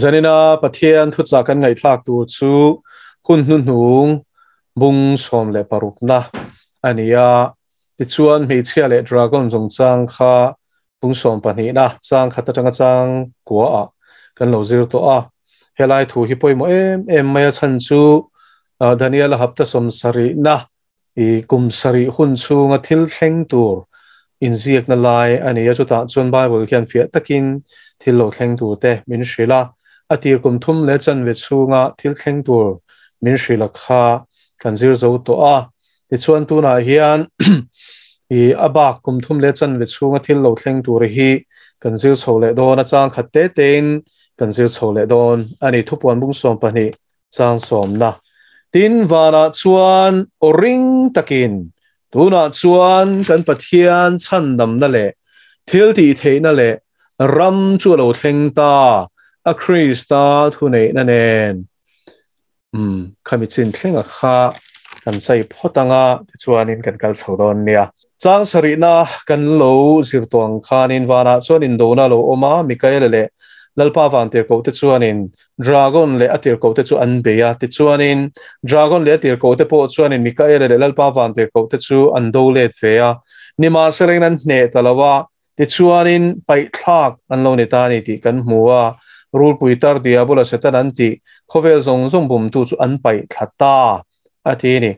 Zanina Pathian thuchah kan ngaihthlak tur chu hun hnuhnung bung 16 na a ni a. Tichuan hmeichhia leh dragon chungchang kha bung 12 na chang khat atanga chang kua ah kan lo zir tawh a. Helai thu hi pawimawh em em mai a chhan chu Daniel-a hapta 70 na i kum sarih hun chhunga thil thleng tur inziakna lai a ni a, chutah chuan Bible hian fiah takin thil lo thleng tur te min hrilh a, a tir kum thum leh chanve chhunga thil thleng tur min hrilh a kha kan zir zo tawh a, tichuan tunah hian i a bak kum thum leh chanve chhunga thil lo thleng tur hi kan zir chho leh dawn a, chang khat te tein kan zir chho leh dawn a ni. Thupuan bung 12 chang sawmna. Tin, vanah chuan aw ring takin, Tunah chuan kan Pathian chhandamna leh thiltihtheihna leh ram chu a lo thleng ta, a Krista thuneihna nen. Umm, khami chin thlenga kha kan chai phawt anga, tichuanin kan kal chho dawn nia. Chang sarihna kan lo zir tawh ang khanin vanah chuan indona a lo awm a, Mikaela leh Lalpa vantirhkohte chuanin Dragon leh a tirhkohte chu an bei a, tichuanin Dragon leh a tirhkohte pawh chuanin Mikaela leh Lalpa vantirhkohte chu an do let ve a, nimahselain an hneh ta lo a, tichuanin paihthlak an lo ni ta a ni tih kan hmu a, Rulpui tar Diabola Satan an tih khawvel zawng zawng bumtu chu an paihthla ta a ti a ni.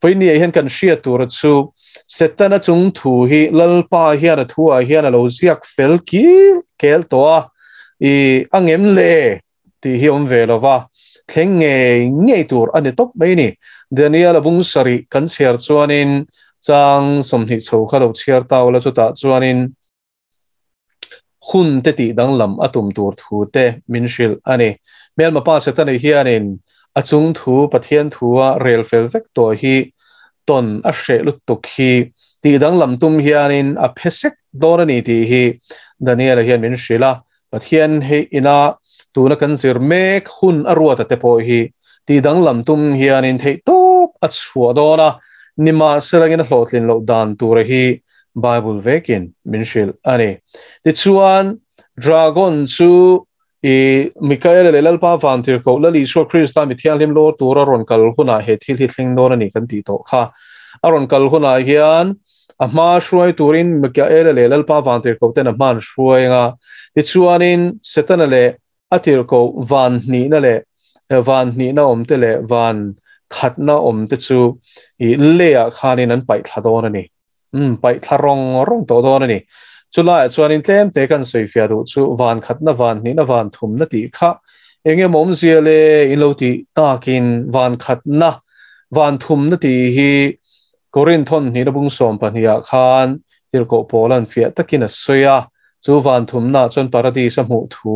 Vawinia hian kan hriat tura chu Setana chung thu hi Lalpa hian a thuah hian a lo ziak fel kil kel tawh a, i a ngem le tih hi awm ve lo va, thleng ngei ngei tur a ni tawp mai a ni. Daniel a bung sarih kan chhiar chuanin chang 20 chho kha lo chhiar ta ula chutah chuanin hun te tih danglam a tum tur thu te min hrilh a ni. Hmelma pa Setana hianin a chung thu Pathian thua rel fel vek tawh hi tawn a hreh lutuk hi tih danglam tum hianin a phe sek dawn a ni tih hi Daniel-a hian min hrilh a. Pathian hei ina tuna kan zir mek hun a ruat a te pawh hi tih danglam tum hianin theihtawp a chhuah dawn a, nimahselangin a hlawhtlin loh dan tura hi Bible vekin min hrilh a ni. Tichuan, Dragon chu i Mikaela leh Lalpa Vantirhkoh Lal Isua Krista mi thianghlim lawr tura rawn kal hunah he thil hi thleng dawn a ni kan tih tawh kha. A rawn kal hunah hian a hma hruai turin Mikaela leh Lalpa Vantirhkoh ten a hma an hruai anga, tichuanin Setana leh a tirhkoh van hnihna leh van hnihna awm te leh van khatna awm te chu i leiah khanin an paih thla dawn a ni. Umm, paih thla rawng rawng tawh dawn a ni. Chulaiah chuanin tlem te kan sawi fiah duh chu van khatna, van hnihna, van thumna tih kha eng emaw awmzia le in lo tih takin van khatna, van thumna tih hi Korinthon hnihna bung 12 ah khan tirhkoh Paula'n fiah takin a sawi a, chu van thumnaah chuan paradis a hmuh thu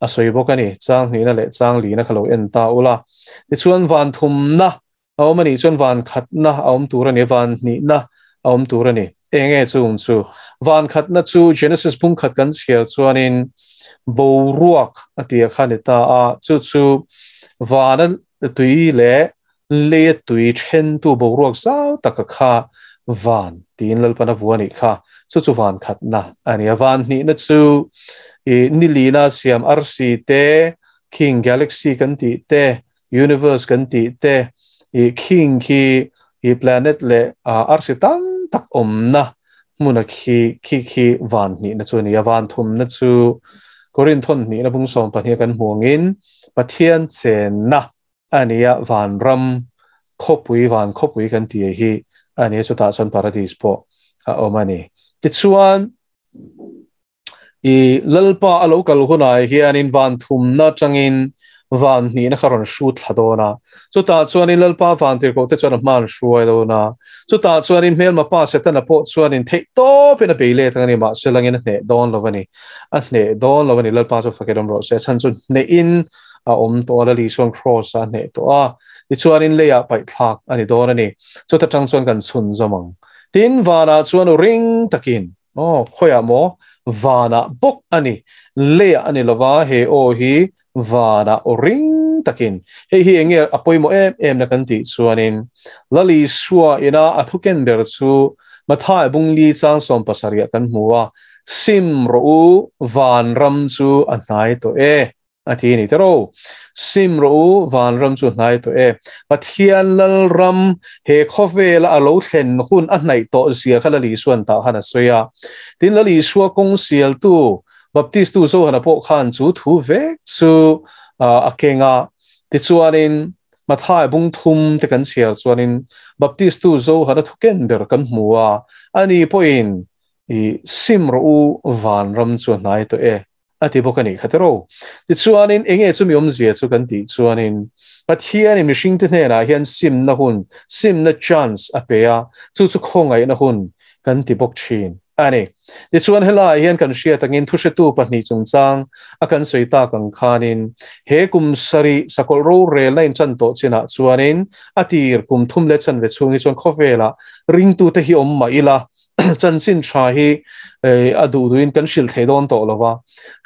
a sawi bawk a ni. Chang hnihna leh chang lina kha lo en ta ula. Tichuan van thumna a awm a nih chuan van khatna a awm tur a ni, van hnihna a awm tur a ni. Eng nge chung chu? Van khatna chu Genesis bung khat kan chhiar chuanin boruak a tia kha a ni ta a, chu chu vana tui leh leia tui thentu boruak zau taka kha van tiin Lalpan a vua a nih kha. Chu chu van khatna a ni a. Van hnihna chu i nilina siam arsi te, khing galaxy kan tih te, universe kan tih te, i khing khi i planet leh arsi tam tak awmna hmuna khi khi khi van hnihna chu a ni a. Van thumna chu Korinthon hnihna bung 12 kan hmu angin Pathian chenna a ni a, vanram khawpui, van khawpui kan tih hi a ni a, chutah chuan paradis pawh a awm a ni. Tichuan, i Lalpa a lo kal hunah hianin van thumna atangin van hnihna kha rawn hrut thla dawn a, chutah chuanin Lalpa vantirhkohte chuan a hma an hruai dawn a, chutah chuanin hmelma pa Setana pawh chuanin theih tawpin a bei let ang a ni, mahse langin a hneh dawn lo a ni, a hneh dawn lo a ni, Lalpa chu fak in awm rawh se, a chhan chu hnehin a awm tawh a, Lal Isuan Kraws-ah a hneh tawh a, tichuanin leiah paihthlak a ni dawn a ni, chuta tang chuan kan chhunzawm ang. Tin, vanah chuan u ring takin, Aw, khawiah maw? Vanah bawk a ni. Leiah a ni lova, he aw hi vanah aw ring takin. Hei hi eng nge a pawimawh em em na kan tih chuanin, Lal Isua ina a thuken ber chu Mathai bung li chang 70 ah kan hmu a, Sim rawh u, van ram chu a hnai tawh e. A ti ni tero. Sim rawh u, vanram chu hnai tawh e. Pathian Lalram he khawvela a lo thlen hun a hnaih tawh zia kha Lal Isuan tah khan a sawi a. Tin, Lal Isua kawng sialtu Baptistu Johana pawh khan chu thu vek chu a keng a. Tichuanin, Mathai bung thum te kan chhiar chuanin Baptistu Johana thu ken ber kan hmu a, ani pawhin i sim rawh u, vanram chu a hnai tawh e. A ti bawk a nih kha tiraw. Tichuanin enge chumi awmzia chu kan tih chuanin Pathianin mihringte hnenah hian simna hun, simna chance a pe a, chu chu khawngaihna hun kan ti bawk thin a ni. Tichuan helaiah hian kan hriat angin thuhretu pahnih chungchang a kan sawi tak ang khanin he kum sarih sakawlh rorelna inchan tawh chinah chuanin a tir kum thum leh chanve chhung hi chuan khawvelah ringtute hi awm mah ila chanchin tha hi a duh duhin kan hrilh thei dawn tawh lo va,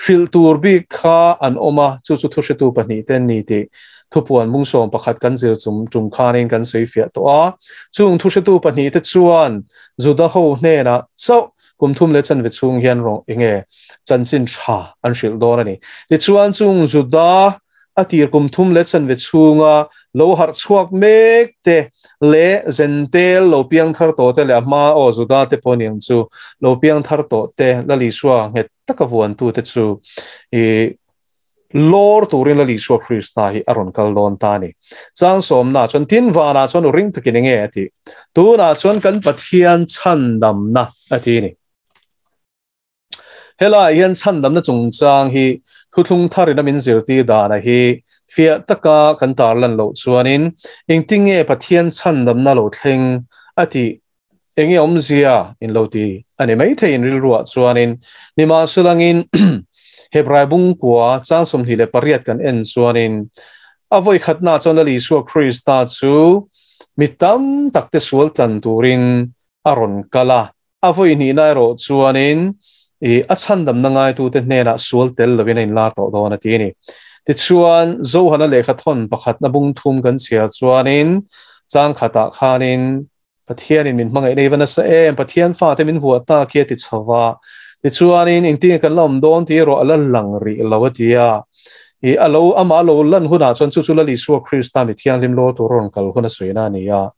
hrilh tur bik kha an awm a, chu chu thuhretu pahnih te an ni tih thupuan mungsawm pakhat kan zir chum tum khanin kan sawi fiah tawh a. Chung thuhretu pahnih te chuan Juda ho hnenah chauh kum thum leh chanve chhung hian rawng enge chanchin tha an hrilh dawn a ni. Tichuan chung Juda a tir kum thum leh chanve chhunga lo harh chhuak mek te leh Zentel lo piang thar tawh te leh a hma aw Juda te pawh niang chu lo piang thar tawh te Lal Isua nghet taka vuantu te chu i lawr turin Lal Isua Krista hi a rawn kal dawn ta a ni. Chang sawmna chuan tin vanah chuan u ring takin enge a tih? Tunah chuan kan Pathian chhandamna a ti a ni. Helaiah hian chhandamna chungchang hi thuthlung tharin a min zirtir dana hi fiah taka kan tarlan loh chuanin engtinge Pathian chhandamna lo thleng a tih enge awmzia in lo ti a ni maithei in rilruah chuanin nimahselangin Hebrai bungkua chang 28 kan en chuanin a vawi khatnaah chuan Lal Isua Krista chu mi tam takte sual tlan turin a rawn kal a. A vawi hnihna erawh chuanin i a chhandamna ngaitute hnenah sual tel lovin a inlar tawh dawn a ti a ni. Tichuan, Johana lehkha thawn pakhatna bung thum kan chhiar chuanin chang khatah khanin Pathianin min hmangaih nei va nasa em, Pathian fate min vuah ta khi a ti chho va. Tichuanin engtinge kan la awm dawn tih erawh a la lang rih lo a ti a. I a lo amah lo lan hunah chuan chu chu Lal Isua Krista mi thianghlim law tur rawn kal hun a sawi na a ni a.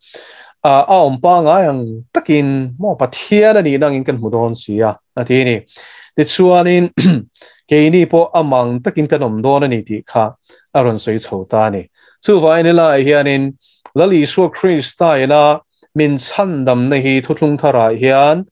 A awm pangai ang takin maw Pathian a nihna angin kan hmu dawn si a, a ti a ni. Tichuanin keini pawh amang takin kan awm dawn a ni tih kha a rawn sawi chho ta a ni. Chuvangin helaiah hianin Lal Isua Krista ina min chhandamna hi thuthlung tharah hian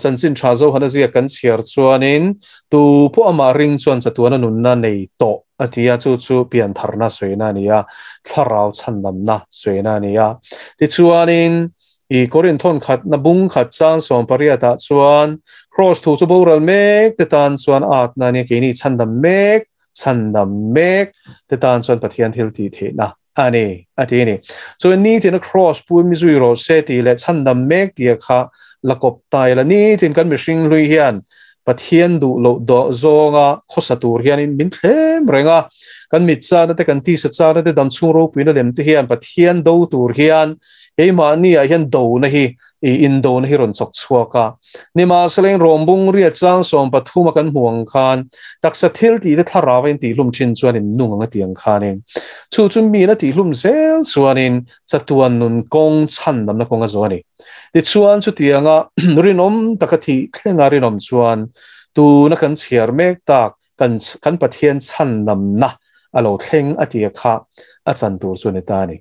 chanchin tha Johana ziak kan chhiar chuanin tu pawh amah ring chuan chatuana nunna nei tawh a ti a, chu chu piantharna sawiina a ni a, thlarau chhandamna sawiina a ni a. Tichuanin i Korinthon khatna bung khat chang 18 ah chuan Kraws thu chu boral mek te tan chuan atna a nia, keini chhandam mek, chhandam mek te tan chuan Pathian thil tih theihna a ni, a ti a ni. Chuan nitin a Kraws pu mi zui rawh se tih leh chhandam mek tia kha la kawp ta ila, nitin kan mihring hlui hian Pathian duh loh dawh zawnga khawsa tur hianin min thlem reng a, kan mit chana te, kan tisa chana te, damchhung ropuina lem te hian Pathian do tur hian keimahniah hian dona hi i indona hi rawn chawk chhuak a. Nimahsela in rawmbung riat chang 13 a kan hmuh ang khan taksa thil tih te thlarau a intihlum thin chuan in nung ang a ti ang khanin chu chu miin a tihlum zel chuanin chatuan nun kawng chhandamna kawng a zawh a ni. Tichuan chutianga rinawm taka thih thlenga rinawm chuan tuna kan chhiar mek tak kan kan Pathian chhandamna a lo thleng a tia kha a chan tur chu a ni ta a ni.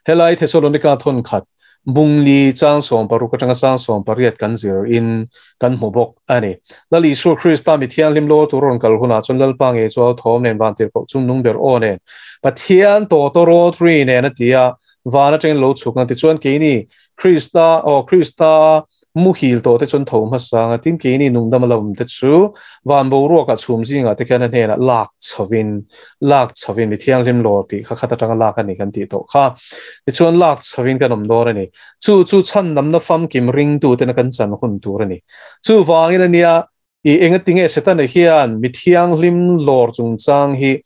Helai Thesalonika thawn khat Bungli chang 16 atanga chang 18 kan zir in kan hmu bawk a ni. Lal Isua Krista mi thianghlim law tur rawn kal hunah chuan Lalpa ngei chu au thawm nen van tirhkoh chung nung ber aw nen Pathian tawtawraw ri nen a ti a, van atangin lo chhuk ang tichuan keini Krista aw Krista Muhil tawh te chuan tho hmasa ang a, tin keini nungdam a lo awm te chu van boruakah chhum zingah te khian a hnenah lak chhovin, lak chhovin mi thianghlim lawr tih kha khat atanga lak a ni kan tih tawh kha. Tichuan lak chhovin kan awm dawn a ni. Chu chu chhandamna famkim ringtu tena kan chan hun tur a ni. Chuvangin a nia, i engatinge Setana hian mi thianghlim lawr chungchang hi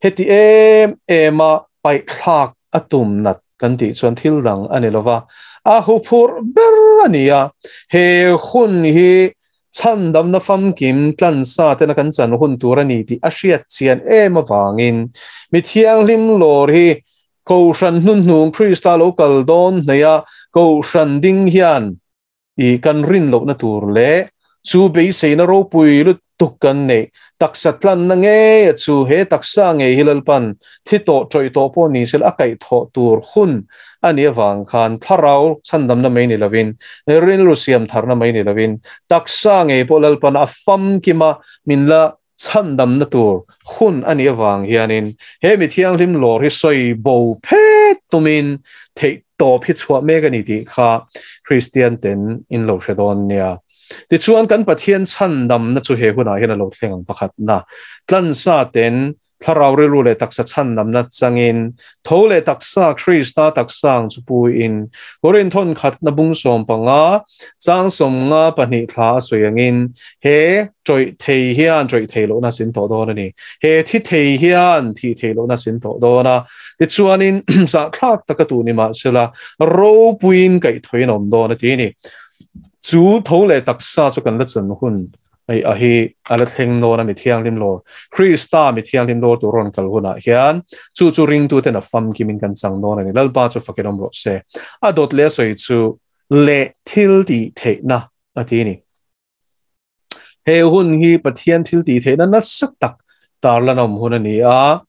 heti em em a paihthlak a tum nat kan tih chuan thil dang a ni lova, a huphurh ber a ni a, he hun hi Chan dam na fam kim tlan sa te na kan chan hun tur ani ti a hriat chian em awangin mi thianghlim lawr hi Kohhran hnunhnung Krista lo kal dawn hnaih a Kohhran ding hian i kan rin lohna tur leh chu beiseina ropui lutuk kan neih taksa tlanna ngei a chu he taksa ngei hi Lalpan thi tawh tawih tawh pawh ni sela a kaihthawh tur hun a nih avang khan thlarau chhandamna mai ni lovin rilru siam tharna mai ni lovin taksa ngei pawh Lalpan a famkim a min la chhandamna tur hun a nih avang hianin he mi thianghlim lawr hi sawi bo phet tumin theih tawp hi chhuah mek a ni tih kha Kristian ten in lo hre dawn nia. Tichuan kan Pathian chhandamna chu he hunah hian a lo thleng ang pakhatna tlansa ten Thlarau rilru leh taksa chhandamna changin, tho leh taksa Krista taksa ang chu puiin, Korin thawn khatna bung 15, chang 52 thla a sawi angin, he ṭawih thei hian ṭawih thei lohna a sin tawh dawn a ni. He thi thei hian thih thei lohna a sin tawh dawn a. Tichuanin, zahthlak taka tuh ni mahsela, ropuiin kaihthawih an awm dawn a ti a ni. Chu tho leh taksa chu kan la chan hun Hei a hi a la thleng nawn a mi thianghlim lawr, Krista mi thianghlim lawr tur rawn kal hunah hian chu chu ringtuten a famkimin kan chang dawn a ni. Lalpa chu fakin awm rawh se. A dawt leh a sawi chu leh thil tih theihna a ti a ni. He hun hi Pathian thil tih theihna nasa tak tarlan a awm hun a ni a.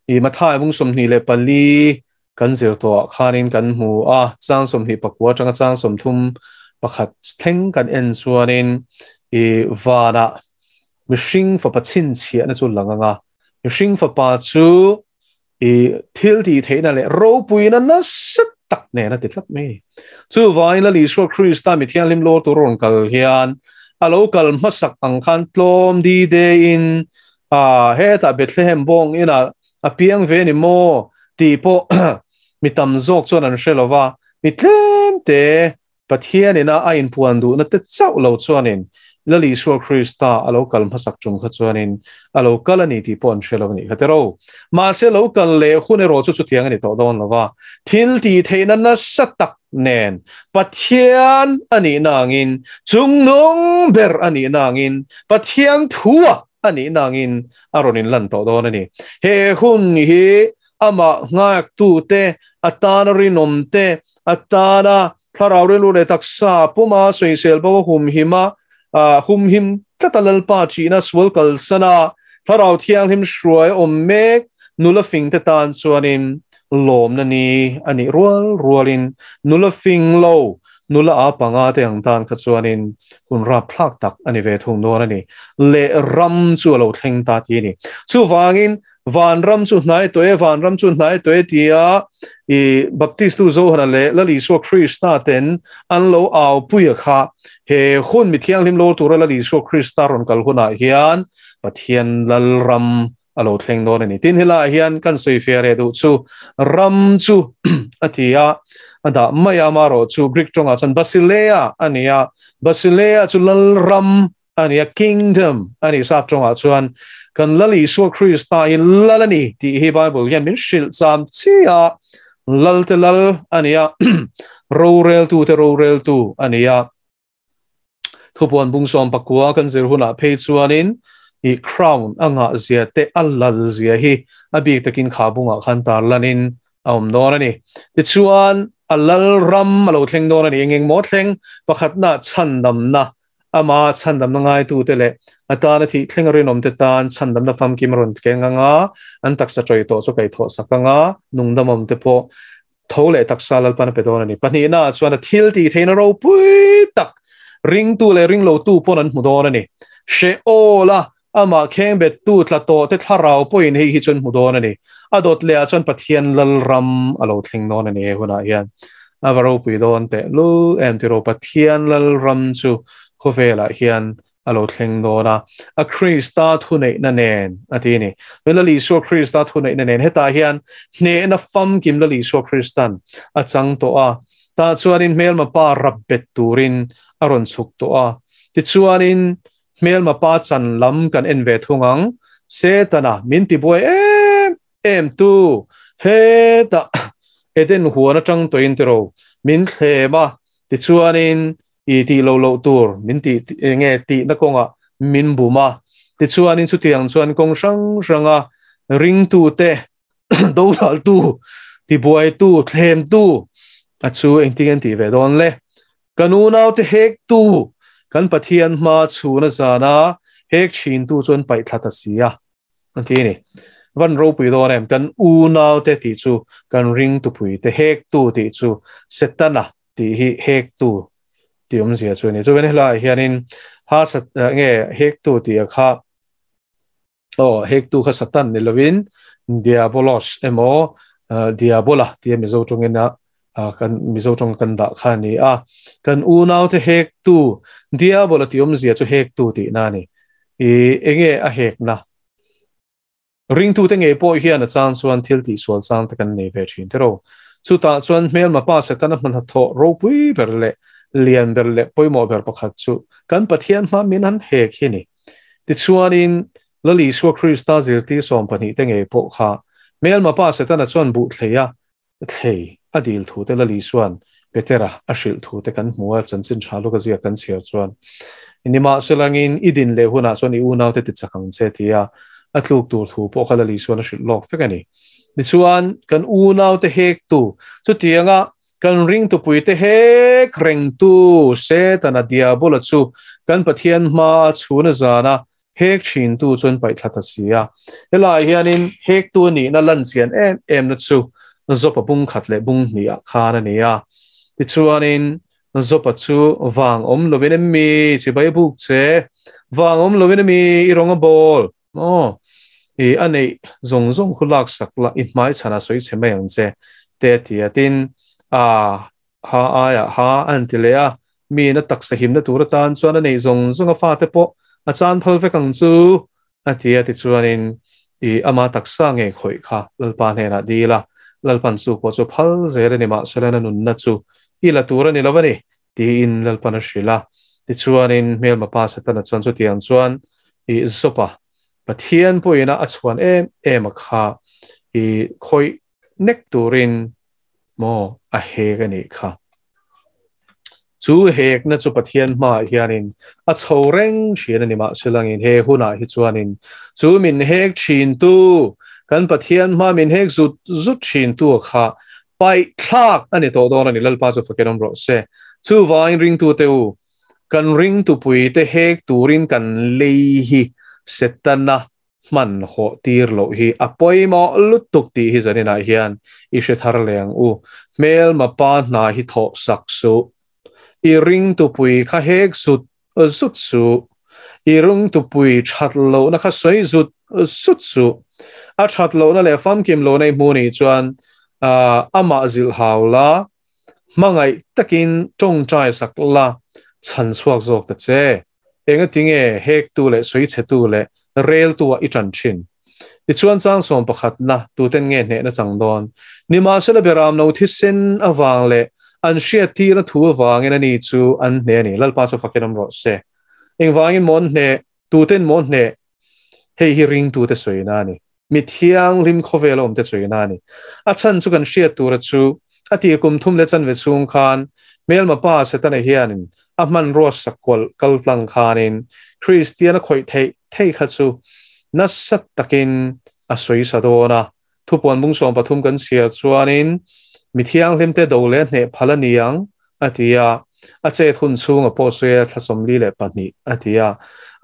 I Mathai bung 24 kan zir tawhah khanin kan hmu a, chang 29 atanga chang 31 thleng kan en chuanin i vanah mihring fapa chhinchhiahna chu lang ang a, mihring fapa chu i thil tih theihna leh ropuina nasa tak nen a ti tlat mai. Chuvangin Lal Isua Krista mi thianghlim lawr tur rawn kal hian a lo kal hmasak ang khan tlawm di dein a hetah Bethlehem bawng inah a piang ve ni maw tih pawh mi tam zawk chuan an hre lo va, mi tlem te Pathian ina a inpuan duhna te chauh lo chuanin Lal Isua Krista a lo kal hmasak chung kha chuanin a lo kal a ni tih pawh an hre lo a nih kha tero. Mahse lo kal leh hun erawh chu chutiang a ni tawh dawn lo va, thil tih theihna nasa tak nen Pathian a nihna angin, chungnung ber a nihna angin, Pathian thua a nihna angin a rawn inlan tawh dawn a ni. He hun hi amah nghaktute, a tana rinawmte, a tana thlarau rilru leh taksa puma sawisel bo a humhim a, humhim tlat a Lalpa chihna sual kalsan a, thlarau thianghlim hruai a awm mek nula fingte tan chuanin lawmna ni a nih rual rualin nula fing lo Nula a panga te ang tan kha chuanin hun rapthlak tak a ni ve thung dawn a ni. Leh ram chu a lo thleng ta ti a ni. Chuvangin vanram chu hnai tawh e, vanram chu hnai tawh e tia i Baptistu Johana leh Lal Isua Krista ten an lo au pui a kha he hun mi thianghlim lo tura Lal Isua Krista rawn kal hunah hian Pathian Lalram a lo thleng dawn a ni. Tin, helaiah hian kan sawi fia reh duh chu ram chu a ti a, a dah mai a, amaherawh chu Greek tawngah chuan Basileia a ni a, Basileia chu lal ram a ni a, kingdom a ni sap tawngah chuan kan Lal Isua Krista hi lal a ni tih hi Bible hian min hrilh cham chi a, lalte lal a ni a, roreltute roreltu a ni a. Thupuan bung 19 kan zir hunah phei chuanin i crown a ngah zia te a lal zia hi a bik takin kha bungah khan tar lanin a awm dawn a ni. Tichuan a lal ram a lo thleng dawn a ni. Eng eng maw thleng? Pakhatna chhandamna, ama chhandamna ngaitute leh a tana thih thleng a rinawmte tan chhandamna famkim a rawn tleng anga an taksa ṭawih tawh chu kaihthawh sak anga nungdamawmte pawh Tho leh taksa Lalpan a pe dawn a ni. Pahnihnaah chuan a thil tih theihna ropui tak ringtu leh ringlotu pawn an hmu dawn a ni. Sheol-a amah khengbettu tla tawhte thlarau pawhin hei hi chu an hmu dawn a ni. A dawt lehah chuan Pathian Lalram a lo thleng dawn a ni he hunah hian. A va ropui dawn teh lul em tiraw Pathian Lalram chu khawvelah hian a lo thleng dawn a, a Krista thuneihna nen a ti a ni. Lal Isua Krista thuneihna nen hetah hian hnehna famkim Lal Isua Kristan a chang tawh a, tah chuanin hmelma pa rap bet turin a rawn chhuk tawh a. Tichuanin hmelma pa chan lam kan en ve thung ang, Setana min tibuai em em tu hetah Eden huan atang tawhin tiraw min thlem a, tichuanin. I ti lo lo tur min ti nge ti na konga min buma ti chuanin chutiang chuan kong hrang hranga ring tu te do dal tu ti buai tu thlem tu a chu engting an ti ve don le kanu nau te hek tu kan Pathian ma chu na zana hek chin tu chuan pai thla ta sia an ti ni van ro pui do nem kan u nau te ti chu kan ring tu pui te hek tu ti chu setana ti hi hek tu ti om zia chu ni chu ven helai hianin ha sat nge hek tu ti kha o hek tu kha satan ni lovin diabolos emo diabola ti mi zo tongena kan mizo tong kan da kha ni a kan u nau te hek tu diabola ti om zia chu hek tu ti na ni i enge a hek na ring tu te nge po hian a chan chuan thil ti sual sang te kan nei ve thin tero chu ta chuan hmel ma pa se tan man tho ro pui ber le lian ber le poimo ber pakhat chu kan Pathian ma min han hek hi ni ti chuanin lali su Krista zir ti som pani te nge po kha mel ma pa se tan a chuan bu thleia thlei adil thu te lali suan petera ashil thu te kan hmual chanchin tha lo ka zia kan chhiar chuan inima selangin idin le huna chuan i unaw te ti chakang che tia atluk tur thu po khala li suan ashil lok fekani ni chuan kan unaw te hek tu chu tianga kan ring tu pui te hek reng tu se tana diabola chu kan Pathian ma chuna zana hek thin tu chuan pai thla ta sia helai hianin hek tu ni na lan chian em em na chu zopa bung khat le bung ni a khana ni a ti chuanin zopa chu wang om lovin mi chi bai buk che wang om lovin mi i ronga bol o i anei zong zong khulak sakla i mai chana soi che mai ang che te ti atin a ha aya ha an ti le a mi na tak sa him na tur tan chuan anei zong zong a fa te po a chan phal ve kang chu a ti a ti chuanin i ama taksa nge khoi kha lalpa hne na dila lalpan chu po chu phal zere ni ma selena nun na chu i la tur ani lawani ti in lalpan a hrila ti chuanin mel ma pa satana chuan chu tiang chuan i zopa Pathian poina a chuan em em a kha i khoi nek turin mo a hek ani kha chu hek na chu Pathian ma hianin a chho reng thin ani ma selangin he huna hi chuanin chu min hek thin tu kan Pathian ma min hek zut zut thin tu kha pai thlak ani to don ani lalpa chu fakenom ro se chu wain ring tu teu kan ring tu pui te hek turin kan lei hi setana man ho tir lo hi apoimo lutuk ti hi zanina hian i hre thar leng u mel ma pa na hi tho sak su i ring tu pui kha hek sut zut su i rung tu pui that lo na kha soi zut sut su a that lo na le fam kim lo nei mu ni chuan ama zil haula mangai takin tong chai sak la chan chuak zok ta che enga tinge hek tu le soi che tu le rel tu i chan chin ti chuan chang som pakhat na tu ten nge hne na chang don ni ma sela beram no thi sen awang le an hria ti na thu awang en ani chu an hne ni lalpa chu fakinam ro se engwangin mon hne tu ten mon hne hei hi ring tu te soi na ni mi thiang lim khovel om te soi na ni a chan chu kan hria tur chu ati kum thum le chan ve chung khan mel ma pa se tan hianin a man ro sakol kaltlang khanin Christian khoi thei thei kha chu na sat takin a soi sadona thupon bung som pathum kan sia chuanin mi thiang hlim te do le hne phalaniang atia a che thun chung a po se thlasom li le pahni atia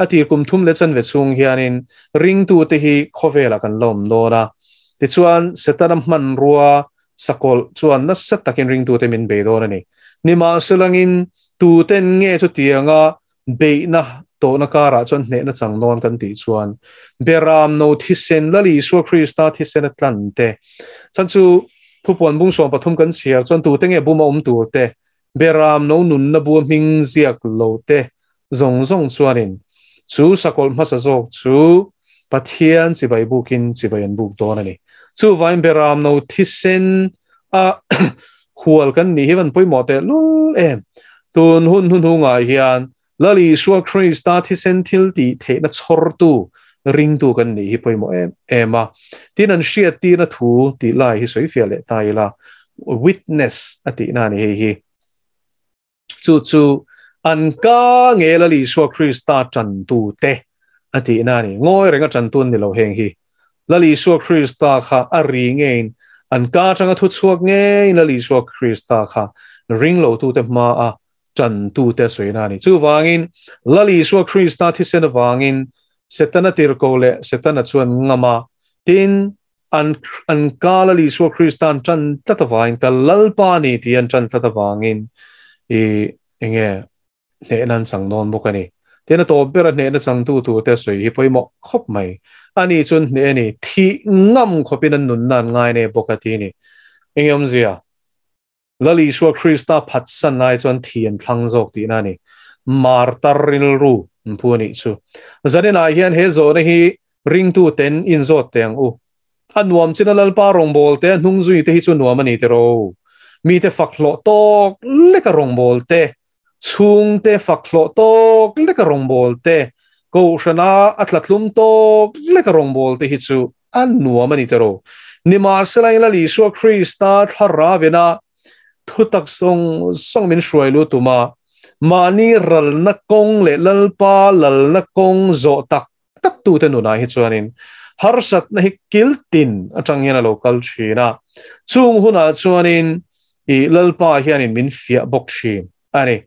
ati kum thum le chan ve chung hianin ring tu te hi khovela kan lom nora ti chuan setanam man ruwa sakol chuan na sat takin ring tu te min be do ani nima selangin tu ten nge chu tianga be na to na kara chuan hne na chang non kan ti chuan beram no thisen lali su Krista thisen atlan te chan chu thupon bung som pathum kan sia chuan tu te nge buma um tur te beram no nun na bu ming ziak lo te zong zong chuanin chu sakol ma sa zok chu Pathian chi bai bukin chi bai an buk don ani chu vain beram no thisen a hual kan ni hiwan poimo te lul em tun hun hun hunga hian lali suwa Krista thisen thil ti the na chor tu ring tu kan ni hi poimo em ema tin an hria ti na thu ti lai hi soi fia le tai la witness ati na ni hi hi chu chu An ka nge Lal Isua Krista ṭantute a tihna a ni. Ngawi renga ṭantu an ni lo heng hi. Lal Isua Krista kha a ri ngeiin an ka aṭanga thu chhuak ngeiin Lal Isua Krista kha ringlotute hmaa ṭantute a sawina a ni. Chuvangin Lal Isua Krista thisen avangin Setana tirhkoh leh Setana chuan ngam a, tin, an an ka Lal Isua Krista an ṭan tlat avangin ka Lalpa a ni tih an ṭan tlat avangin i enge hnehna an chang dawn bawk a ni. Tin a tawp bera hnehna changtu turte sawi hi pawimawh khawp mai. Ani chuan hneh a ni, thih ngam khawpin an nunna an ngai nei bawk a ti a ni. Enge awmzia? Lal Isua Krista phatsan lai chuan thi an thlang zawk tihna a ni. Martar rilru an phu a nih chu. Zaninah hian he zawhna hi ringtu ten inzawt teh ang u. A nuam chin a Lalpa rawngbâwl te, a hnung zui te hi chu nuam a ni tiraw? Mite fak hlawh tawk leka rawngbâwl te, chhungte fak hlawh tawk leka rawngbâwl te, kohhrana a tlatlum tawk leka rawngbâwl te hi chu a nuam a ni tiraw? Nimahsela in Lal Isua Krista thlarau-ina thutak zawng zawng min hruai lu tum a, mahni ralna kawng leh Lalpa lalna kawng zawh tak tak tute nunah hi chuanin harsatna hi kiltin atang hian a lo kal thin a, chung hunah chuanin i Lalpa hianin min fiah bawk thin a ni.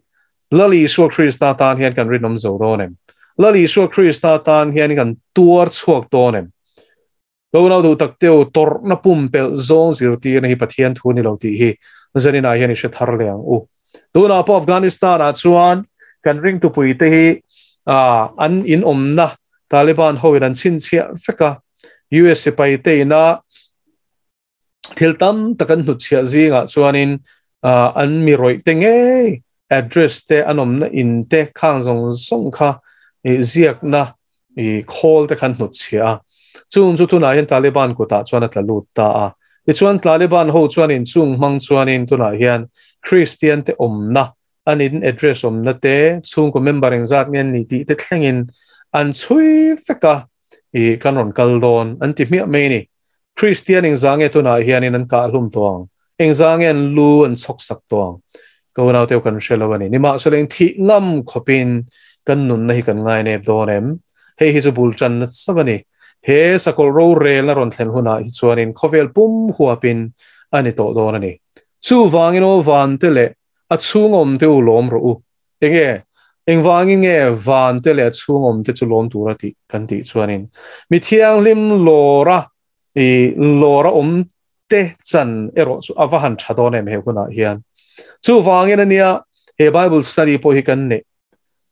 Lal Isua Krista tan hian kan rinawm zo dawn em? Lal Isua Krista tan hian kan tuar chhuak dawn em? Lo nau duh tak teu tawrhna pumpelh zawng zirtirna hi Pathian thu ni lo tih hi zaninah hian i hre thar leh ang u. Tunah pawh Afghanistan-ah chuan kan ringtupuite hi an inawmna Taliban hoin an chhinchhiah vek a, US sipaite ina thil tam tak an hnutchhiah zingah chuanin an mi rawih te ngei address te an awmna in te khang zawng zawng kha ziakna khawl te khan hnutchhiah a. Chung chu tunah hian Taliban kutah chuan a tla lut ta a. Tichuan Taliban ho chuanin chung hmang chuanin tunah hian Christian te awmna an in address awmna te chhungkaw member engzat nge an ni tih te thlengin an chhui vek a, i kan rawn kal dawn an ti hmiah mai a ni. Kristian engzah nge tunah hianin an kah hlum tawh ang? Engzah nge an lu an chhawk sak tawh ang? Ka unaute kan hre lo a ni. Nimahsela eng thih ngam khawpin kan nunna hi kan ngainep dawn em? Hei hi chu bul tanna chauh a ni. He sakawlh rorelna rawn thlen hunah hi chuanin khawvel pum huapin a ni tawh dawn a ni. Chuvangin aw vante leh a chhung awmte u lawm rawh u. Enge? Engvangin nge vante leh a chhung awmte chu lawm tura tih kan tih chuanin mi thianghlim lawra i lawra awmte chan erawh chu a va han tha dawn em he hunah hian. Chuvangin ania he Bible study pawh hi kan neih.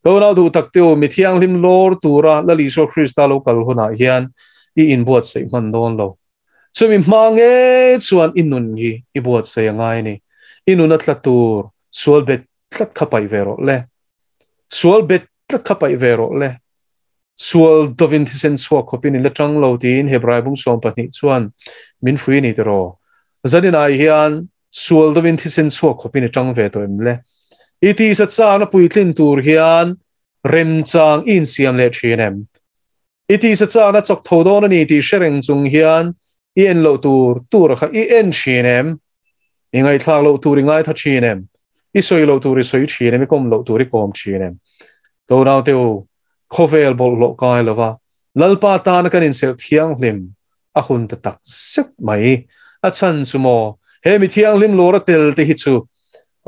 Ka unau duh tak te u, mi thianghlim lawr tura Lal Isua Krista lo kal hunah hian i inbuatsaih hman dawn lo. Chumi hma nge chuan i nun hi i buatsaih a ngai a ni. I nun a tla tur sual bet tlat kha paih ve rawh le. Sual bet tlat kha paih ve rawh le. Sual dovin thisen chhuak khawpin in la tang lo tiin Hebrai bung 12 chuan min fui a ni tiraw. Zaninah hian sual dovin thisen chhuak khawpin i tang ve tawh em le? I tisa chakna puitlin tur hian remchang i insiam leh thin em? I tisa chakna chawk tho dawn a ni tih hre reng chung hian i en loh tur tur kha i en thin em? I ngaihthlak loh tur i ngaitha thin em? I sawi loh tur i sawi thin em? I kawm loh tur i kawm thin em? To naute u, khawvel bawlhhlawh kai lova Lalpa tana kan inserh thianghlim a hun ta tak zet mai. A chhan chu maw, he mi thianghlim lawr a tel te hi chu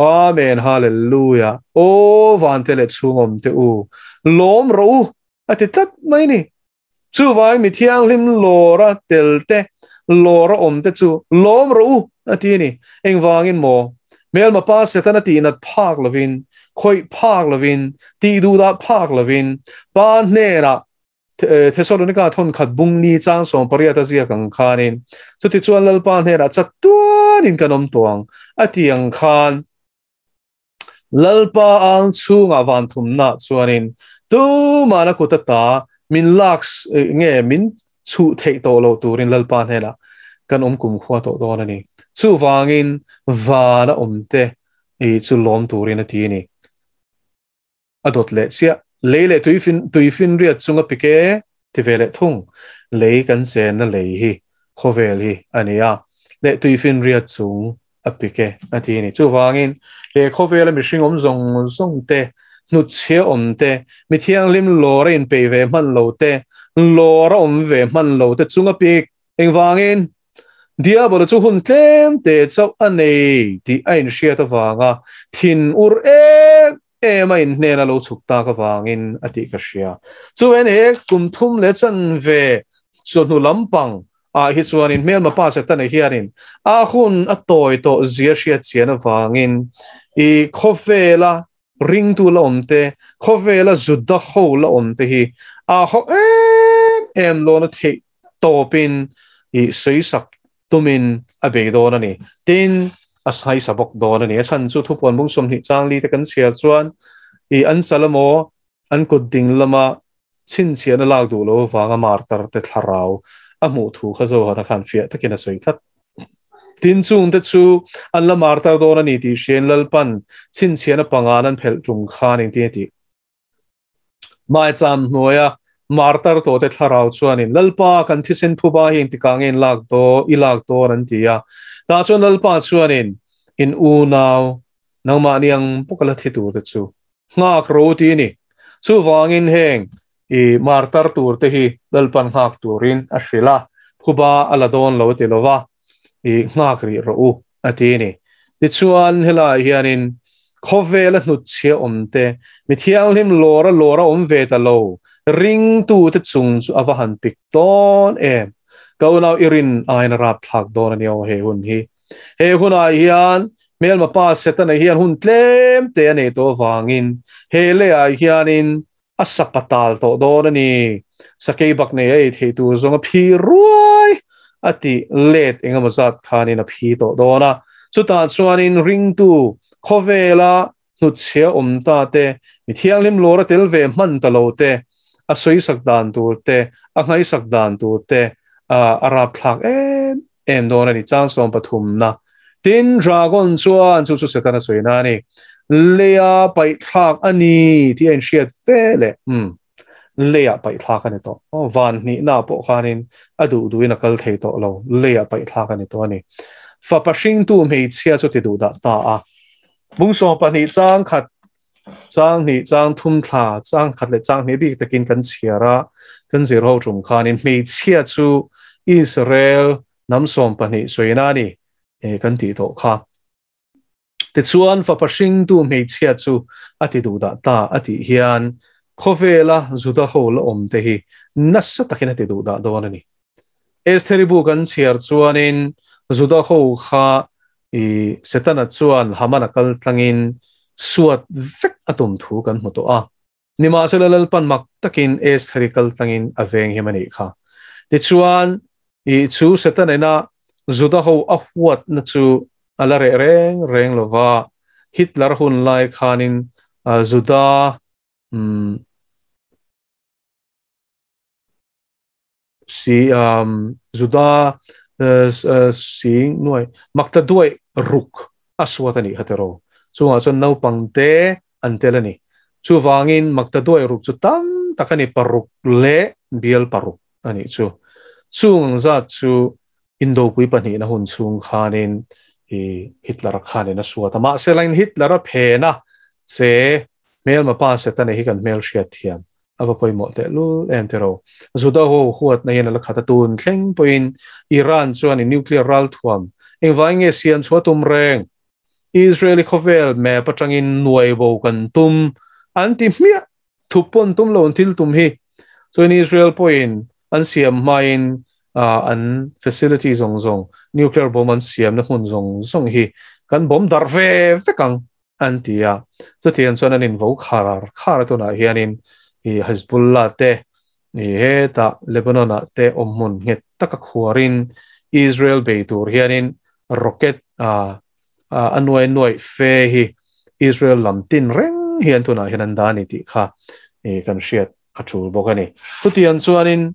Amen Hallelujah Aw vante leh chhungawm te u, lawm rawh u a ti tlat mai ni. Chuvangin mi thianghlim lawra tel te, lawra awm te chu lawm rawh u a ti a ni. Engvangin maw? Hmelma pa Setana tihnat phak lovin, khawih phak lovin, tih duhdah phak lovin, Pa hnenah Thesalonika thawn khat bung ni chang 18 a ziak ang khanin, chutichuan Lalpa hnenah chatuanin kan awm tawh ang a ti ang khan, Lalpa ang chhungah van thumna chuanin tumahna kut ata min lak nge min chhuh theih tawh lo turin Lalpa hnenah kan awm kum khua tawh dawn a ni. Chuvangin vana awmte i chu lawm turin a ti a ni. A dawt leh chiah. Lei leh tuifin tuifinriat chunga pike ti ve leh thung. Lei kan chenna lei hi khawvel hi a ni a, leh tuifinriat chung a pike a ti a ni. Chuvangin he khawvela mihring awm zawng zawng te Hnutchhia awm te, mi thianghlim lawr a inpeih ve hman lo te, lawr a awm ve hman lo te chunga pik engvangin Diabolo chu hun tlem te chauh a nei tih a inhriat avanga thin ur em em a inhnen a lo chhuk tak avangin a tih ka hria. Chuan he kum thum leh chanve chawhnu lampang ah hi chuanin hmelma pa Setana hianin a hun a tawi tawh zia hriat chian avangin i khawvela ringtu la awm te, khawvela Juda ho la awm te hi a ho em em lawna theih tawpin i sawisak tumin a bei dawn a ni. Tin, a saisa bawk dawn a ni. A chhan chu thupuan bung 20 chang li te kan chhiar chuan i an sal emaw an kut ding lama chhinchhiahna lak duh lo avanga martar te thlarau a hmuh thu kha Zohana khan fiah takin a sawi tlat. Tin, chungte chu an la martar dawn a ni tih hriain Lalpan chhinchhiahna pangan an phelh tum khan engtin a tih? Maicham hnuaia martar tawhte thlarau chuanin Lalpa kan thisen phuba hi engtikah nge in lak dawn i lak dawn an ti a. Tah chuan Lalpa chuanin in unau nangmahni ang bawka la thi turte chu nghak ro ti a ni. Chuvangin heng i martar turte hi Lalpan nghak turin a hrilh a, phuba a la dawn lo ti lova i nghak rih rawh u a ti a ni. Tichuan helaiah hianin khawvela hnutchhia awmte, mi thianghlim lawra lawra awm ve ta lo, ringtute chung chu a va han pik dawn em? Ka unau i rin aiin a rapthlak dawn a ni aw he hun hi. He hunah hian hmelma pa Setana hian hun tlem te a nei tawh avangin he leiah hianin a sapatal tawh dawn a ni. Sakei bak nei a ei theih tur zawng a phi ruai a tih let eng emaw zat khanin a phi tawh dawn a. Chutah chuanin ringtu khawvela hnutchhia awm ta te, mi thianghlim lawr a tel ve hman ta lo te, a sawisak dan tur te, a nghaihsak dan tur te a rapthlak em em dawn a ni. Chang 13na. Tin, dragon chuan chu chu Setana sawina a ni. Leia paihthlak a ni tih a inhriat fe leh umm leia paihthlak a ni tawh. Van hnihna pawh khanin a duh duhin a kal thei tawh lo. Leia paihthlak a ni tawh a ni. Fapa hringtu hmeichhia chu ti duh dah ta a. Bung 12 chang khat chang hnih chang thum thla chang khat leh chang hnih bik takin kan chhiar a, kan zir ho tum khanin hmeichhia chu Israel hnam 12 sawina a ni kan tih tawh kha. Tichuan fapa hringtu hmeichhia chu a ti duh dah ta a tih hian khawvela Juda ho la awm te hi nasa takin a ti duh dah dawn a ni. Estheri bu kan chhiar chuanin Juda ho kha i Setana chuan Hamana kal tlangin suat vek a tum thu kan hmu tawh a. Nimahsela Lalpan mak takin Estheri kal tlangin a veng him a nih kha. Tichuan i chu Setana ina Juda ho a huatna chu a la reh reng reng lova, Hitler hun lai khanin Juda si Juda si nuai makta duai ruk a suat a nih kha tiraw. Chungah chuan naupang te an tel a ni. Chuvangin makta duai ruk chu tam tak a ni, paruk leh bial paruk a nih chu. Chung ang zat chu Indopui pahnihna hun chhung khanin i Hitler-a khanin a suat a. Mahse lain Hitler-a phena che hmelma pa Setana hi kan hmel hriat thiam a va pawimawh teh lul em tiraw. Juda ho huatna hian a la khat a, tun thleng pawhin Iran chuan in nuclear ralthuam engvai nge siam chhuah tum reng? Israeli khawvel map atangin nuai bo kan tum an ti hmiah thup pawn tum lo an thil tum hi. Chuan Israel pawhin an siam hmain an facility zawng zawng nuclear bomb an siamna hmun zawng zawng hi kan bomb darh ve vek ang an ti a. Chutiang chuan an invo khar khar a tunah hianin i Hezbollah te i hetah Lebanon ah te awm hmun nghet taka khuarin Israel bei tur hianin rocket a a nuai nuai fe hi Israel lam tin reng hian tunah hian an dah a ni tih kha i kan hriat a tul bawk a ni. Chutiang chuanin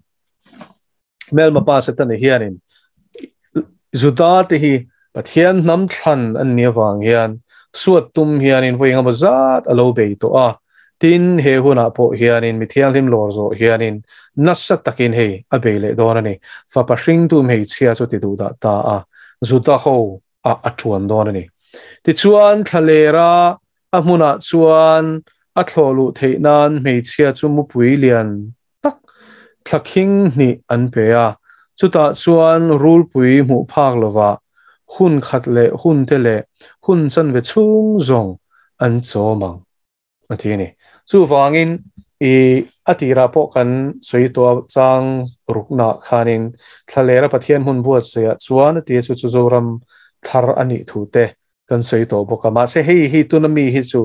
hmelma pa Setana hianin Juda te hi Pathian hnam thlan an nih avang hian suat tum hianin vawi engemaw zat a lo bei tawh a. Tin, he hunah pawh hianin mi thianghlim lawr zawh hianin nasa takin hei a bei leh dawn a ni. Fapa hringtu hmeichhia chu ti duh dah ta a, Juda ho ah a tuan dawn a ni. Tichuan, thlalera a hmunah chuan a thlawh luh theih nan hmeichhia chu mupui lian tak thla khing hnih an pe a, chutah chuan rulpui hmuh phak lovah hun khat leh hun te leh hun chanve chhung zawng an chawm ang a ti a ni. Chuvangin i a tirah pawh kan sawi tawh a chang ruknaah khanin Thlalera Pathian hmun buatsaihah chuan a ti a chu chu Zoram thar a nih thu te kan sawi tawh bawk a, mahse hei hi tuna mi hi chu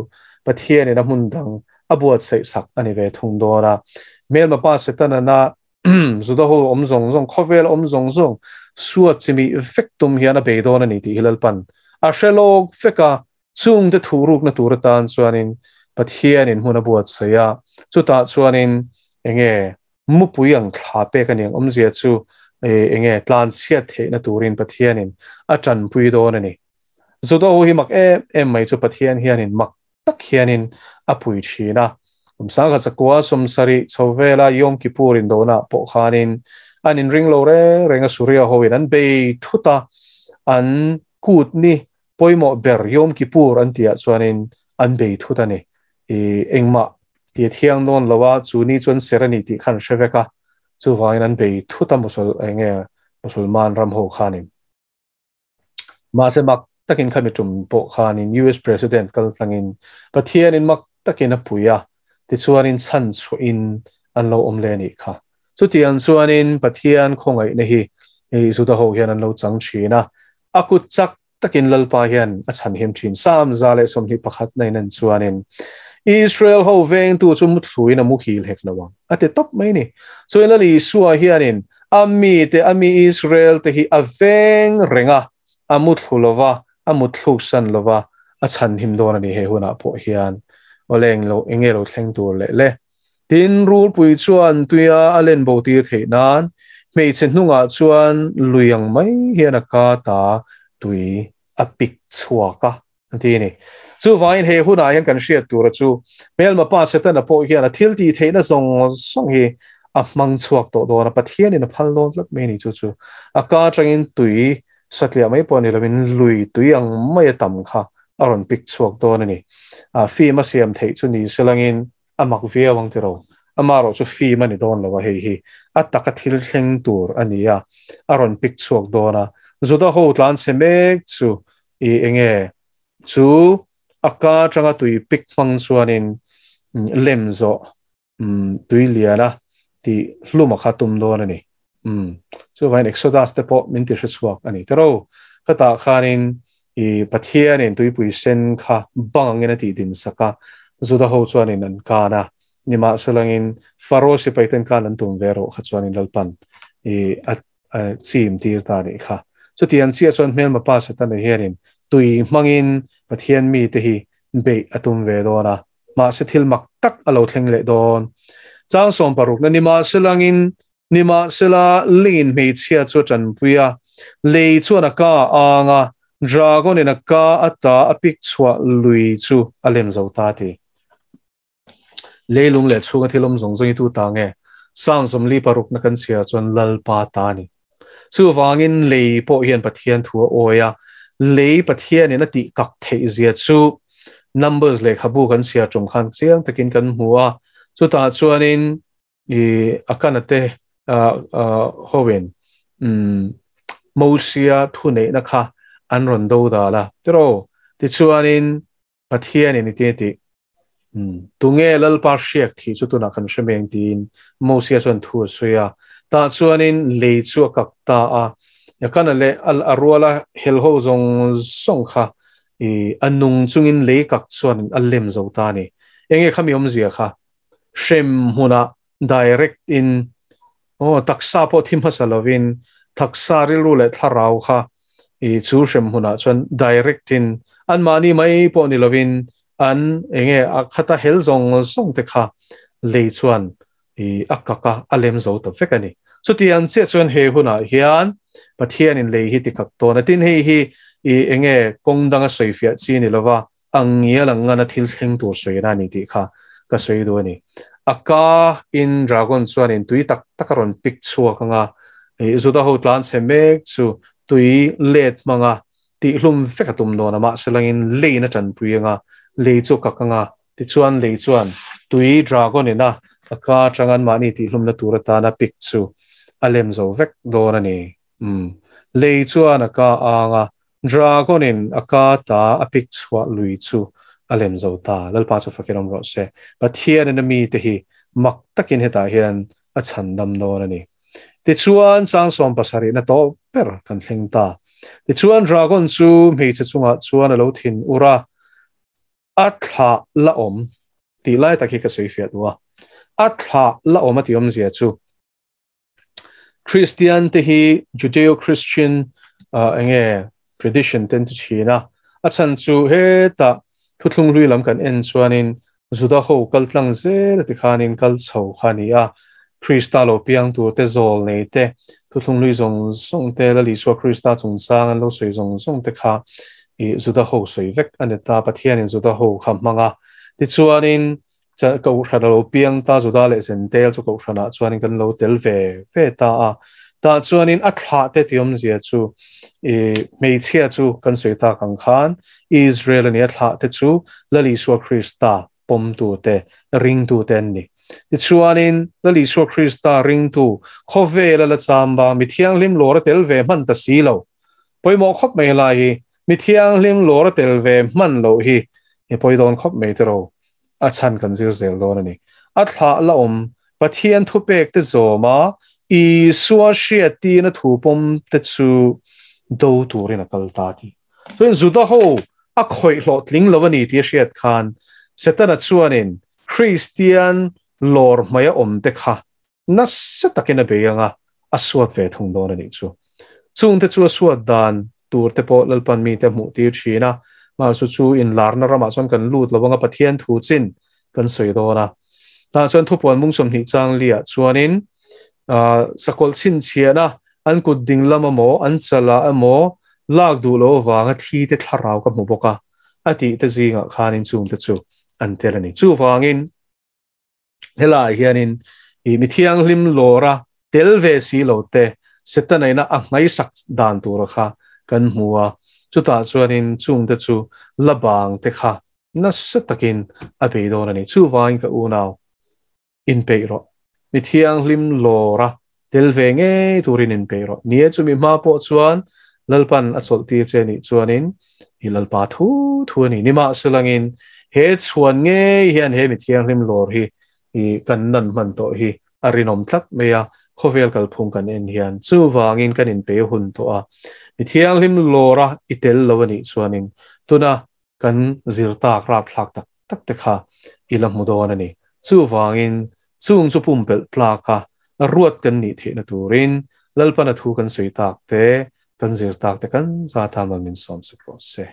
Pathianin a hmun dang a buatsaih sak a ni ve thung dawn a. Hmelma pa Setana Juda ho awm zawng zawng, khawvel awm zawng zawng suat chimih vek tum hian a bei dawn a ni tih hi Lalpan a hre lawk vek a, chungte thuhrukna tur atan chuanin Pathianin hmun a buatsaih a, chutah chuanin enge Mupui ang thla pek a niang awmzia chu enge tlanchhiat theihna turin Pathianin a tanpui dawn a ni. Juda ho hi mak em em mai chu Pathian hianin mak tak hianin a pui thin a. Kum sangkhat zakua sawmsarih chho vela Yom Kippur indona pawh khanin an inring lo reng reng a Suria hoin an bei thut a, an kut ni pawimawh ber Yom Kippur an tihah chuanin an bei thut a ni. I engmah ti a thiang dawn lo a, chu ni chuan ser a ni tih kha an hre vek a, chuvangin an bei thut a Musul enge Musulman ram ho khanin. Mahse mak takin khami tum pawh khanin US President kal tlangin Pathianin mak takin a pui a, tichuanin chhan chhuahin an lo awm leh a nih kha. Chutiang chuanin Pathian khawngaihna hi Juda ho hian an lo chang thin a, a kut chak takin Lalpa hian a chhan him thin. Psalm 121 na in en chuanin, Israel ho vengtu chu muthluin a muhil hek lo ang, a ti tawp mai ni. Chuan Lal Isua hianin a mite, a mi Israel te hi a veng reng a, a muthlu lo va, a mutthluk san lo va, a chhan him dawn a ni he hunah pawh hian. Awle englo, enge lo thleng tur leh le. Tin, rulpui chuan tuia a len bo tir theih nan hmeichhe hnungah chuan lui ang mai hian a ka ta tui a pik chhuak a, an ti a ni. Chuvangin he hunah hian kan hriat tura chu hmelma pa Setana pawh hian a thil tih theihna zawng zawng hi a hmang chhuak tawh dawn a, Pathianin a phal dawn tlat mai a ni. Chu chu a ka atangin tui satliah mai pawh ni lovin lui tui ang mai a tam kha a rawn pik chhuak dawn a ni. A fim a siam theih chu ni selangin a mak viau ang tiraw? Amaherawh chu fim a ni dawn lo a, hei hi a taka thil thleng tur a ni a, a rawn pik chhuak dawn a. Juda ho tlan chhe mek chu i enge chu a ka atanga tui pik hmang chuanin lem zawh tui lian a tih hlum a kha tum dawn a ni. Chuvangin Exodus te pawh min ti hre chhuak a ni tiraw? Khatah khanin i Pathianin tuipui sen kha bang angin a tih din sak a, Juda ho chuanin an kan a, nimahselangin Pharaoh sipai ten kan an tum ve rawh kha chuanin Lalpan i a chim tir ta nih kha. Chutiang chiah chuan hmelma pa Setana hianin tui hmangin Pathian mite hi beih a tum ve dawn a, mahse thil mak tak a lo thleng leh dawn. Chang 60 na nimahselangin Nimahsela, lingin hmeichhia chu a tanpui a, lei chuan a ka a ang a, dragon-in a ka ata a pik chhuah lui chu a lem zo ta a ti. Leilung leh chhunga thil awm zawng zawng hi tu ta nge? Psalm 46 na kan chhiar chuan Lalpa ta a ni. Chuvangin lei pawh hian Pathian thu a awi a, lei Pathianin a tih kak theih zia chu Numbers lehkhabu kan chhiar tum khan chiang takin kan hmu a, chutah chuanin i Akana te hoin Mosia thuneihna kha an rawn do dal a tiraw? Tichuanin Pathianin i ti tih tunge Lalpa hriak thih chu tunah kan hre meng tiin Mosia chuan thu a sawi a. Tah chuanin lei chu a kak ta a, Akana leh a ruala helho zawng zawng kha i a nung chungin lei kak chuan a lem zo ta a ni. Enge khami awmzia kha? Hrem hmunah direct in aw taksa pawh thi hmasa lovin taksa rilru leh thlarau kha i chu hrem hmunah chuan direct in anmahni mai pawh ni lovin an enge a khata hel zawng zawng te kha lei chuan i a kak a, a lem zo ta vek a ni. Chutiang chiah chuan he hunah hian Pathianin lei hi ti kak tawn a, tin hei hi i enge kawng danga sawifiah chi ni lova ang ngial ang ngana thil thleng tur sawi na a ni tih kha ka sawi duh a ni. A ka in dragon chuanin tui tak tak a rawn pik chhuak ang a, ih Juda ho tlan chhe mek chu tui let hmanga tihhlum vek a tum dawn a, mahse langin leiin a tanpui ang a, lei chu a kak ang a. Tichuan lei chuan tui dragon ina a ka atang anmahni tihhlumna tur atana pik chu a lem zo vek dawn a ni. Umm. Lei chuan a ka ang a, dragon in a ka ta a pik chhuah lui chu a lem zo ta. Lalpa chu fakin awm rawh se. Pathian in a mite hi mak takin hetah hian a chhandam dawn a ni. Tichuan chang 70 na tawp ber kan thleng ta. Tichuan dragon chu hmeichhe chungah chuan a lo thin ur a, a thlah la awm tih lai tak hi ka sawi fiah duh a. A thlah la awm a tih awmzia chu Kristian te hi Judeo-Christian enge tradition te an ti thin a, a chhan chu hetah thuthlung hlui lam kan en chuanin Juda ho kal tlang zel a tikhanin kal chho kha a ni a, Krista lo piang tur te zawl nei te, thuthlung hlui zawng zawng te, Lal Isua Krista chungchang an lo sawi zawng zawng te kha i Juda ho sawi vek a ni ta, Pathianin Juda ho kha hmang a. Tichuanin Kohhran a lo piang ta, Juda leh Zentel chu Kohhranah chuanin kan lo tel ve ve ta a. Tah chuanin a thlah te tih awmzia chu i hmeichhia chu kan sawi tak ang khan Israel a ni, a thlah te chu Lal Isua Krista pawmtu te, ringtu te an ni. Tichuanin Lal Isua Krista ringtu khawvela la chamba mi thianghlim lawr a tel ve hman ta si lo. Pawimawh khawp mai helai hi, mi thianghlim lawr a tel ve hman loh hi i pawi dawn khawp mai tiraw, a chhan kan zir zel dawn a ni. A thlah la awm Pathian thupek te zawm a, Isua hriattirna thu pawm te chu do turin a kal ta ti. Chuan Juda ho a khawih hlawhtling lo a ni tih a hriat khan Setana chuanin Kristian lawr hmaia awm te kha nasa takin a bei ang a, a suat ve thung dawn a nih chu. Chungte chu a suat dan tur te pawh Lalpan mite a hmuh tir thin a, mahse chu inlarna ramah chuan kan lut lo ang a, Pathian thu chin kan sawi dawn a. Tah chuan thupuan mung 20 chang liah chuanin sakawlh chhinchhiahna an kut ding lam emaw an chalah emaw lak duh loh avanga thi te thlarau ka hmu bawk a, a tih te zingah khanin chungte chu an tel a ni. Chuvangin Helaiah hianin i mi thianghlim lawra tel ve si lo te Setanaina a hmaisak dan tura kha kan hmu a, chutah chuanin chungte chu la bang te kha nasa takin a bei dawn a ni. Chuvangin ka unau, inpeih rawh. Mi thianghlim lawra tel ve ngei turin inpeih rawh. Ni e, chumi hma pawh chuan Lalpan a chawlh tir che nih chuanin i Lalpa thu thu a ni. Nimahselangin he chhuan ngei hian he mi thianghlim lawr hi i kan nan hman tawh hi a rinawm tlat mai a, khawvel kalphung kan en hian chuvangin kan inpei hun tawh a. Mi thianghlim lawra i tel lo a nih chuanin tuna kan zir tak rapthlak tak tak te kha i la hmu dawn a ni. Chuvangin, chung chu pumpelh tlaka ruat kan nih theihna turin Lalpana thu kan sawi tak te, kan zir tak te kan za tan mal min sawm suk rawh se.